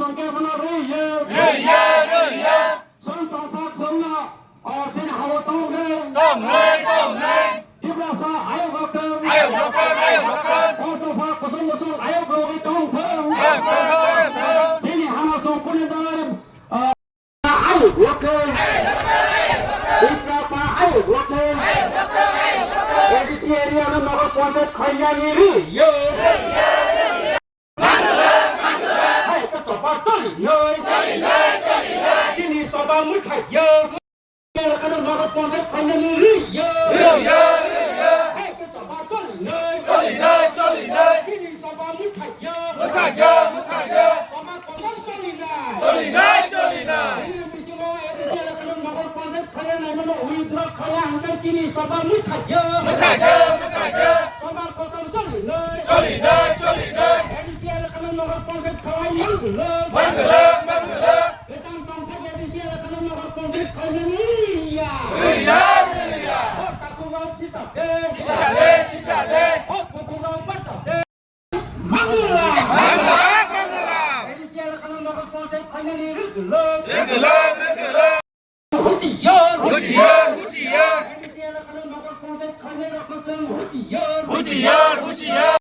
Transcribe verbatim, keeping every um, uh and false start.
Hwnkhe bono rwya. Rwya, rwya. Chwng tongsak chwngno, o, chini hao tongnai. Tongnai, tongnai. Tiprasa ayok rok thung. Ayok rok thung, ayok rok thung. O dopha kusum kusum ayok rogwi tong thung. Ayok rok thung, ayok rok thung. Chini hana song kuni dar, o, ayok rok thung. Tiprasa ayok rok thung. A D C area no nogo contact khainani rwya. Hai khe choba cholinai. Cholinai, cholinai. Chini choba mwthai ya. Elakano nogo contact khainani rwya. Rwya, rwya. Hai khe choba cholinai. Cholinai, cholinai. Chini choba mwthai ya. Mwthai ya, mwthai ya. Choba kotor cholinai. Cholinai, cholinai. Chini bisingo A D C elakano nogo contact khainani mano withdraw khaina hwnkhe chini choba mwthai ya. Mwthai ya, mwthai ya. Choba kotor cholinai. Cholinai, cholinai. A D C elakano nogo contact khainai mangwlak. Mangwlak, mangwlak. Kwtang tongsa A D C elakano nogo contact khainani rwya. Rwya, rwya. O takhuk rok sisa de. Sisa de, sisa de. O bukhuk rok basa de. Mangwlak. Mangwlak, mangwlak. A D C elakano nogo contact khainani rwgwlak. Rwgwlak, rwgwlak. Huchiyar, huchiyar, huchiyar. A D C elakano nogo contact khainai rokno chwng huchiyar. Huchiyar, huchiyar.